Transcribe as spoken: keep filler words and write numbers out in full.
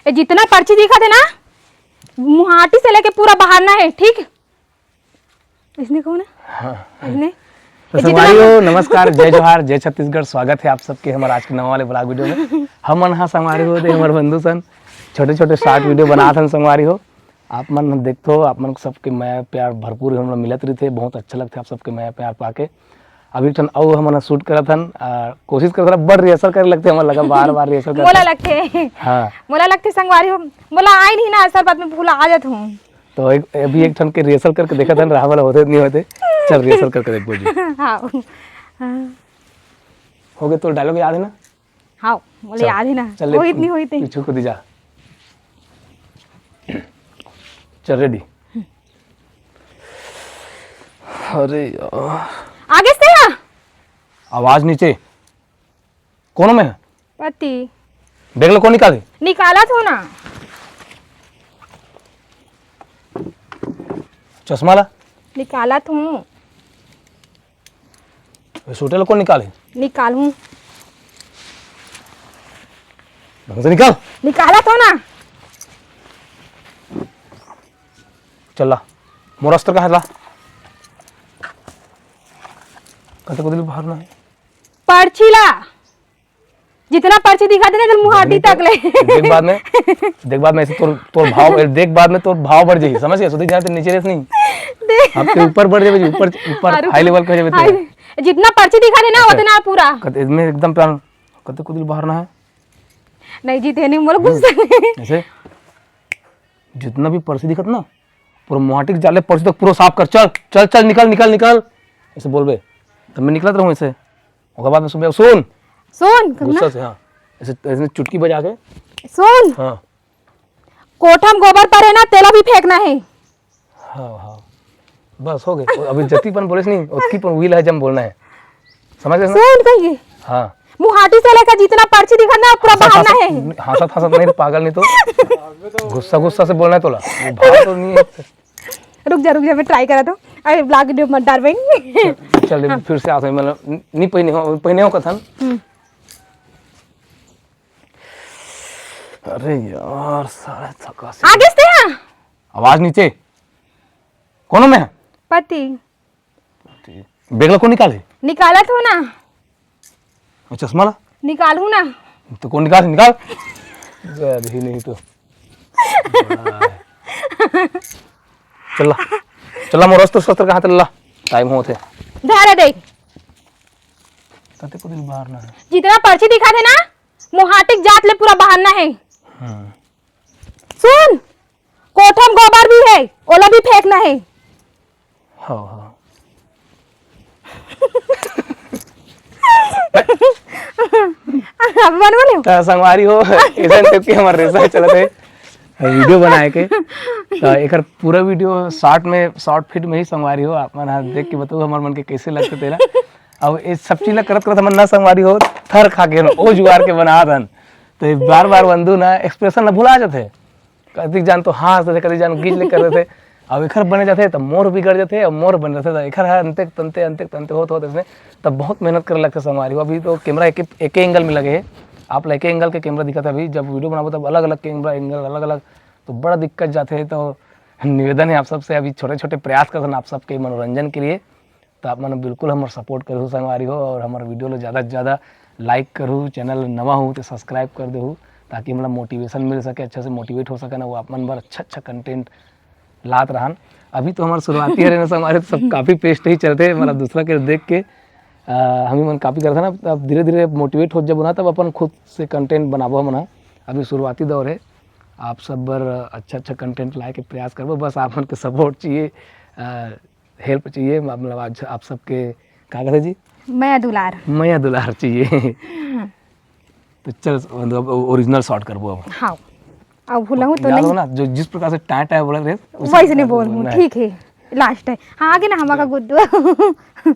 ये जितना पर्ची दिखत हे ना, मुहाटी से लेके पूरा बहारना हे, ठीक? इसने कहूँ ना? हाँ। इसने? तो ये जितना संगवारी हो, नमस्कार, जय जोहार, जय छत्तीसगढ़। स्वागत हे आप सबके हमर आज के नवा वाले vlog video में। हमन हा संगवारी हो, ते हमर बंधु सन, छोटे-छोटे short video बनात हन संगवारी हो। आप मन देखथो, आप मन सबके मया प्यार भरपूर हमन मिलत रहिथे, बहुत अच्छा लगथे आप सबके मया प्यार पाके। अभी एक ठन अउ हमन shoot करत हन, आ, कोशिश करत हन, बड़ rehearsal करे लगथे, हमन लगा बार-बार rehearsal करत मोला हन। लगथे। हाँ। मोला लगथे संगवारी हो, मोला आय नहीं ना, असल बात में भुला जात हूँ। तो एक, अभी एक ठन के rehearsal करके देखत हन, रहा वाला होथे नहीं होथे। चल, rehearsal करके देखबो जी। हाँ। हाँ। हो गए, तो dialogue याद है ना? हाँ, मोला चल, याद है ना। चल, ले, होइत नहीं होइत है। पीछू कूदी जा। चल, ready। अरे यार। आगे से हाँ। आवाज नीचे। कोनो में? पति। देख लो, कौन निकाले? निकालत हो ना। चश्मा ला। निकालत हूँ। ये सूटे ला कौन निकाले? निकाल हूँ। ढंग से निकाल। निकालत हो ना। चल ला। मोर अस्तर कहाँ है ला? कते को दिल बाहर ना है। पर्ची ला। जितना पर्ची दिखा देते, मुहाटी देख, तक ले। देख बाद में, देख बाद में ऐसे तोर, तोर भाव, देख बाद में तोर भाव बढ़ जाई, समझ गए? सुधी जाते नीचे रेस नहीं। देख। अब तो ऊपर बढ़ जाए, ऊपर, ऊपर हाँ, रुक। High level पे हो जाए। High, जितना पर्ची दिखा देना, अच्छा। उतना पूरा। कत-, इसमें एकदम प्यार, कते को दिल बाहर ना है। नहीं जीते, नहीं, मोर गुस्सा। ऐसे, जितना भी पर्ची दिखत ना, पूरा मुहाटी के जाले पर्ची तक पूरा साफ कर। चल, चल, चल, निकल, निकल, निकल। ऐसे बोलबे, तो मैं निकलत रहूँ ऐसे। ओकर बाद में सुन, सुन। सुन, गुस्सा से, हाँ। ऐसे, ऐसे चुटकी बजा के। सुन। हाँ। कोठा में गोबर परे ना, तेला भी फेंकना है। हाँ, हाँ। बस हो गए। अभी जति पन बोले नहीं, ओतकी पन उही ला जम बोलना है। समझ गए ना? सुन कहिए। हाँ। मुहाटी से लेकर जितना पर्ची दिखा ना, पूरा हंसत, बाहर ना हंसत, है। हंसत, हंसत नहीं, पागल नहीं तो। गुस्सा, गुस्सा से बोलना है तोला। वो भाव तो नहीं है। रुक जा, रुक जा, मैं try करा तो। अरे, vlog video मत डाल बहन। चल, हाँ। फिर से आते हैं, मतलब, न-, नहीं पहने हो, पहने हो कथन। हम्म। अरे यार, साढ़े थका से। आगे से हाँ। आवाज नीचे। कोनो में है? पति। बेगला को निकाले? निकालत हो ना। और चश्मा ला? निकालहूँ ना। तो कौन निकाल, निकाल। गया भी नहीं तो। चला, चला, मोर अस्त्र शस्त्र कहाँ तेला? Time होत हे। धर दे। कते को दिन बाहर ना है। जितना पर्ची दिखा थे ना, मुहाटिक जात ले पूरा बहाना है। हाँ। सुन, कोठा में गोबर भी है, ओला भी फेंकना है। हाँ, हाँ। अब बनवा ले। त संगवारी हो, ऐसन type के हमर रेसा चलत है, video बनाए के। त एकर पूरा video short में, short fit में ही संगवारी हो, आप मन ह देख के बताओ हमर मन के कैसे लगथे तेला। अब ये सब चीज ला करत करत हमन ना संगवारी हो, थर खा के ओ जुगाड़ के बना दन। तो ये बार बार बंधु ना expression ला भुला जाथे। कतिक जान तो हाँस देथे, कतिक जान गीच ले कर देथे। अब एखर बने जाथे, त मोर बिगड़ जाथे, अब मोर बने जाथे, त एखर ह अंते तंते, अंते तंते होत होत इसने, तब बहुत मेहनत करे लगथे संगवारी हो। अभी तो camera एक, एके angle में लगे हे, आप ला एके angle के camera दिखत हे। अभी जब video बनाबो, तब अलग-अलग camera angle, अलग-अलग, तो बड़ा दिक्कत जाथे। तो निवेदन है आप सबसे, अभी छोटे-छोटे प्रयास करथन आप सबके मनोरंजन के लिए। तो आप मन बिल्कुल हमर support करहु संगवारी हो, और हमर video ला ज़्यादा से ज़्यादा like करहु, channel नवा हो तो subscribe कर देहु, ताकि हमला motivation मिल सके, अच्छा से motivate हो सके ना, वो आप मन बर अच्छा अच्छा content लात रहन। अभी तो हमर शुरुआती हरे ना संगवारी, तो सब copy paste ही चलथे, मतलब दूसरा के देख के, अ, हम ही मन copy करथे ना, अब धीरे धीरे motivate हो जब ना, तब अपन खुद से content बनाबो हमन ह। अभी शुरुआती दौर है, आप सब बर अच्छा अच्छा content लाए के प्रयास करबो, बस आप मन के support चाहिए। अ, help चाहिए, मतलब आज आप सबके का कहते जी? मया दुलार। मया दुलार चाहिए। तो चल, मतलब, अब original shot करबो अब। हाँ। अब भूलहूँ तो याद नहीं। हो ना, जो जिस प्रकार से टाय टाय बोला रहे, उसी वैसे प्रकार नहीं से बोलहूँ, बोलना है। ठीक है, last है। हाँ, आगे ना हमारा गुड्डू।